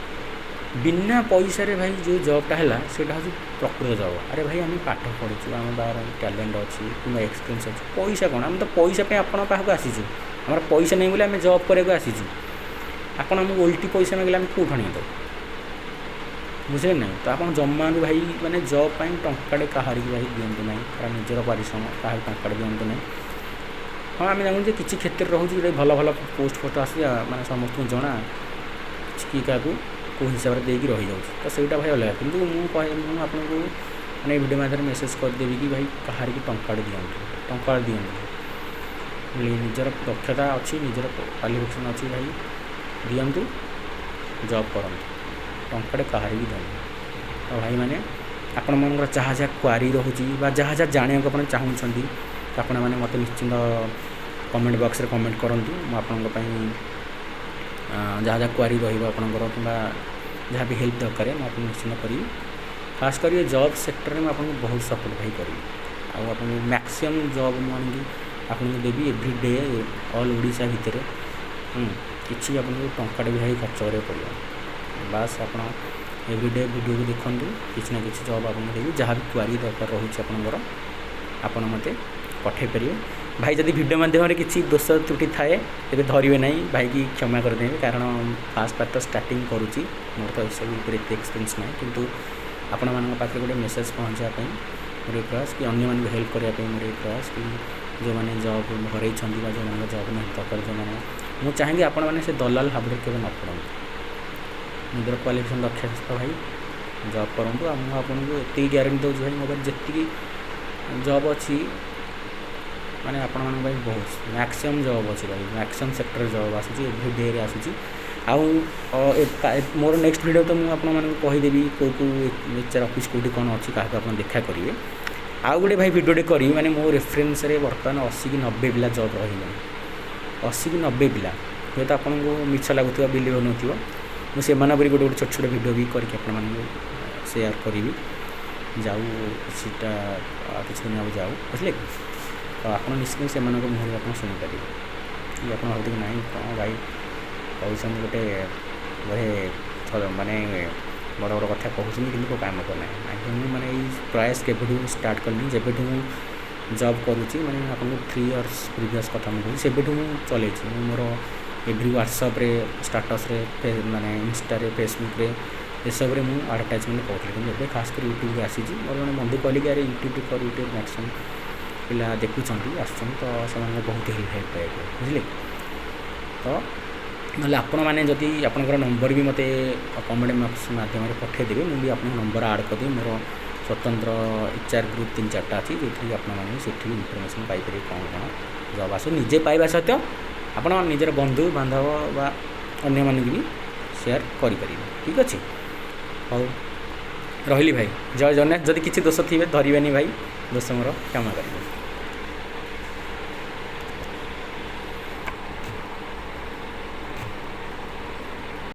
ବିନା ପଇସାରେ ଭାଇ ଯେଉଁ ଜବ୍ଟା ହେଲା, ସେଇଟା ହେଉଛି ପ୍ରକୃତ ଜବ୍। ଆରେ ଭାଇ, ଆମେ ପାଠ ପଢ଼ିଛୁ, ଆମ ପାଖରେ ଟ୍ୟାଲେଣ୍ଟ ଅଛି କିମ୍ବା ଏକ୍ସପିରିଏନ୍ସ ଅଛି, ପଇସା କ'ଣ? ଆମେ ତ ପଇସା ପାଇଁ ଆପଣଙ୍କ ପାଖକୁ ଆସିଛୁ। ଆମର ପଇସା ନାହିଁ ବୋଲି ଆମେ ଜବ୍ କରିବାକୁ ଆସିଛୁ। ଆପଣ ଆମକୁ ଓଲଟି ପଇସା ମାଗିଲେ ଆମେ କେଉଁଠୁ ଆଣିକି ଦେବୁ? ବୁଝିଲେ ନାହିଁ? ତ ଆପଣ ଜମାରୁ ଭାଇ ମାନେ ଜବ୍ ପାଇଁ ଟଙ୍କାଟେ କାହାରିକି ଭାଇ ଦିଅନ୍ତୁ ନାହିଁ। କାରଣ ନିଜର ପରିଶ୍ରମ, କାହାକୁ ଟଙ୍କାଟେ ଦିଅନ୍ତୁ ନାହିଁ। ହଁ, ଆମେ ଜାଣୁ ଯେ କିଛି କ୍ଷେତ୍ରରେ ରହୁଛି, ଯେଉଁଟା ଭଲ ଭଲ ପୋଷ୍ଟ ଫୋଷ୍ଟ ଆସୁଛି, ମାନେ ସମସ୍ତଙ୍କୁ ଜଣା, କିଛି କିଏ କାହାକୁ କେଉଁ ହିସାବରେ ଦେଇକି ରହିଯାଉଛି, ତ ସେଇଟା ଭାଇ ଅଲଗା। କିନ୍ତୁ ମୁଁ କହେ, ମୁଁ ଆପଣଙ୍କୁ ମାନେ ଏ ଭିଡ଼ିଓ ମାଧ୍ୟମରେ ମେସେଜ୍ କରିଦେବି କି ଭାଇ, କାହାରିକି ଟଙ୍କାଟେ ଦିଅନ୍ତୁ, ଟଙ୍କାଟେ ଦିଅନ୍ତୁ। ନିଜର ଦକ୍ଷତା ଅଛି, ନିଜର କ୍ୱାଲିଫିକେସନ୍ ଅଛି, ଭାଇ ଦିଅନ୍ତୁ, ଜବ୍ କରନ୍ତୁ, ଟଙ୍କାଟେ କାହାରି ବି ଦିଅନ୍ତୁ। ତ ଭାଇମାନେ, ଆପଣମାନଙ୍କର ଯାହା ଯାହା କ୍ୱାରି ରହୁଛି ବା ଯାହା ଯାହା ଜାଣିବାକୁ ଆପଣ ଚାହୁଁଛନ୍ତି, ତ ଆପଣମାନେ ମୋତେ ନିଶ୍ଚିନ୍ତ କମେଣ୍ଟ ବକ୍ସରେ କମେଣ୍ଟ କରନ୍ତୁ। ମୁଁ ଆପଣଙ୍କ ପାଇଁ ଯାହା ଯାହା କ୍ୱାରି ରହିବ ଆପଣଙ୍କର କିମ୍ବା ଯାହା ବି ହେଲ୍ପ ଦରକାର, ମୁଁ ଆପଣଙ୍କୁ ନିଶ୍ଚିନ୍ତ କରିବି। ଖାସ୍ କରି ଜବ୍ ସେକ୍ଟରରେ ମୁଁ ଆପଣଙ୍କୁ ବହୁତ ସପୋର୍ଟ ଭାଇ କରିବି। ଆଉ ଆପଣଙ୍କୁ ମ୍ୟାକ୍ସିମମ୍ ଜବ୍ ମୁଁ ଆଣିକି ଆପଣଙ୍କୁ ଦେବି ଏଭ୍ରି ଡେ, ଅଲ୍ ଓଡ଼ିଶା ଭିତରେ। କିଛି ଆପଣଙ୍କୁ ଟଙ୍କାଟେ ବି ଭାଇ ଖର୍ଚ୍ଚ କରିବାକୁ ପଡ଼ିବନି। ବାସ୍, ଆପଣ ଏଭ୍ରିଡେ ଭିଡ଼ିଓକୁ ଦେଖନ୍ତୁ, କିଛି ନା କିଛି ଜବ୍ ଆପଣଙ୍କୁ ଦେବି। ଯାହା ବି କ୍ୱାରି ଦରକାର ରହୁଛି ଆପଣଙ୍କର, ଆପଣ ମୋତେ ପଠାଇ ପାରିବେ। ଭାଇ, ଯଦି ଭିଡ଼ିଓ ମାଧ୍ୟମରେ କିଛି ଦୋଷ ତ୍ରୁଟି ଥାଏ ତେବେ ଧରିବେ ନାହିଁ, ଭାଇକି କ୍ଷମା କରିଦେବେ। କାରଣ ଫାଷ୍ଟ ପାର୍ଟ ତ ଷ୍ଟାର୍ଟିଂ କରୁଛି, ମୋର ତ ଏସବୁ ଉପରେ ଏତେ ଏକ୍ସପିରିଏନ୍ସ ନାହିଁ। କିନ୍ତୁ ଆପଣମାନଙ୍କ ପାଖରେ ଗୋଟେ ମେସେଜ୍ ପହଞ୍ଚାଇବା ପାଇଁ ମୋର ଏ ପ୍ରୟାସ, କି ଅନ୍ୟମାନଙ୍କୁ ହେଲ୍ପ କରିବା ପାଇଁ ମୋର ଏ ପ୍ରୟାସ, କି ଯେଉଁମାନେ ଜବ୍ ହରେଇଛନ୍ତି ବା ଯେଉଁମାନଙ୍କ ଜବ୍ ନିହାତି ଦରକାର, ଯେଉଁମାନେ, ମୁଁ ଚାହେଁକି ଆପଣମାନେ ସେ ଦଲାଲ ହାବୁଡ଼ରେ କେବେ ନ ପଡ଼ନ୍ତୁ। ନିଜର କ୍ୱାଲିଫିକେସନ୍ ଦକ୍ଷତା ସହିତ ଭାଇ ଜବ୍ କରନ୍ତୁ। ଆଉ ମୁଁ ଆପଣଙ୍କୁ ଏତିକି ଗ୍ୟାରେଣ୍ଟି ଦେଉଛି ଭାଇ, ମୋ ପାଖରେ ଯେତିକି ଜବ୍ ଅଛି, ମାନେ ଆପଣମାନଙ୍କ ପାଇଁ ବହୁତ ମ୍ୟାକ୍ସିମମ୍ ଜବ୍ ଅଛି ଭାଇ। ମ୍ୟାକ୍ସିମମ୍ ସେକ୍ଟରରେ ଜବ୍ ଆସୁଛି, ଏଭ୍ରି ଡେରେ ଆସୁଛି। ଆଉ ମୋର ନେକ୍ସଟ ଭିଡ଼ିଓ ତ ମୁଁ ଆପଣମାନଙ୍କୁ କହିଦେବି କେଉଁ କେଉଁ ଏଚ୍ ଆର୍ ଅଫିସ୍ କେଉଁଠି କ'ଣ ଅଛି, କାହାକୁ ଆପଣ ଦେଖା କରିବେ। ଆଉ ଗୋଟେ ଭାଇ ଭିଡ଼ିଓଟେ କରିବି, ମାନେ ମୋ ରେଫରେନ୍ସରେ ବର୍ତ୍ତମାନ 80 କି 90 ପିଲା ଜବ୍ ରହିଲେଣି। 80 କି 90 ପିଲା। ହୁଏତ ଆପଣଙ୍କୁ ମିଛ ଲାଗୁଥିବ, ବିଲିଭ୍ ହେଉନଥିବ। ମୁଁ ସେମାନଙ୍କ ପରି ଗୋଟେ ଗୋଟେ ଛୋଟ ଛୋଟ ଭିଡ଼ିଓ ବି କରିକି ଆପଣମାନଙ୍କୁ ସେୟାର କରିବି। ଯାଉ କିଛିଟା, କିଛି ଦିନ ଆଉ ଯାଉ, ବୁଝିଲେ କି? ତ ଆପଣ ନିଶ୍ଚିତ ସେମାନଙ୍କ ମୁହଁରୁ ଆପଣ ଶୁଣିପାରିବେ କି ଆପଣ ଭାବୁଥିବେ, ନାଇଁ, କ'ଣ ଭାଇ କହୁଛନ୍ତି, ଗୋଟେ ବୋଧେ ମାନେ ବଡ଼ ବଡ଼ କଥା କହୁଛନ୍ତି, କିନ୍ତୁ କେଉଁ କାମ କରୁନାହିଁ। ଆଜ୍ଞା, ମୁଁ ମାନେ ଏଇ ପ୍ରୟାସ କେବେଠୁ ଷ୍ଟାର୍ଟ କଲିଣି, ଯେବେଠୁ ମୁଁ ଜବ୍ କରୁଛି, ମାନେ ଆପଣଙ୍କୁ 3 ଇୟର୍ସ ପ୍ରିଭିୟସ୍ କଥା ମୁଁ କହୁଛି, ସେବେଠୁ ମୁଁ ଚଲେଇଛି। ମୁଁ ମୋର ଏଭ୍ରି ହ୍ୱାଟ୍ସଆପ୍ରେ, ଷ୍ଟାଟସ୍ରେ, ମାନେ ଇନଷ୍ଟାରେ, ଫେସବୁକ୍ରେ, ଏସବୁରେ ମୁଁ ଆଡ଼ଭର୍ଟାଇଜମେଣ୍ଟ କରୁଥିଲି। କିନ୍ତୁ ଏବେ ଖାସ୍ କରି ୟୁଟ୍ୟୁବ୍ରେ ଆସିଛି। ମୋର ଜଣେ ବନ୍ଧୁ କହିଲେ କି, ଆରେ, ୟୁଟ୍ୟୁବ୍ରେ କର, ୟୁଟ୍ୟୁବ୍ ମ୍ୟାକ୍ସିମମ୍ ପିଲା ଦେଖୁଛନ୍ତି, ଆସୁଛନ୍ତି, ତ ସେମାନଙ୍କୁ ବହୁତ ହେଲ୍ପ ପାଇବେ, ବୁଝିଲେ? ତ ନହେଲେ ଆପଣମାନେ ଯଦି ଆପଣଙ୍କର ନମ୍ବର ବି ମୋତେ କମେଣ୍ଟ ବକ୍ସ ମାଧ୍ୟମରେ ପଠାଇଦେବେ, ମୁଁ ବି ଆପଣଙ୍କ ନମ୍ବର ଆଡ଼୍ କରିଦେବି। ମୋର ସ୍ୱତନ୍ତ୍ର ଏଚ୍ ଆର୍ ଗ୍ରୁପ୍ ତିନି ଚାରିଟା ଅଛି, ଯେଉଁଥିରେ କି ଆପଣମାନେ ସେଠି ବି ଇନଫର୍ମେସନ୍ ପାଇପାରିବେ, କ'ଣ କ'ଣ ଜବ୍ ଆସୁ। ନିଜେ ପାଇବା ସହିତ ଆପଣ ନିଜର ବନ୍ଧୁ ବାନ୍ଧବ ବା ଅନ୍ୟମାନଙ୍କୁ ବି ସେୟାର କରିପାରିବେ। ଠିକ୍ ଅଛି, ହଉ, ରହିଲି ଭାଇ, ଜୟ ଜଗନ୍ନାଥ। ଯଦି କିଛି ଦୋଷ ଥିବେ ଧରିବେନି ଭାଇ, ଦୋଷ ମୋର କ୍ଷମା କରିବେ।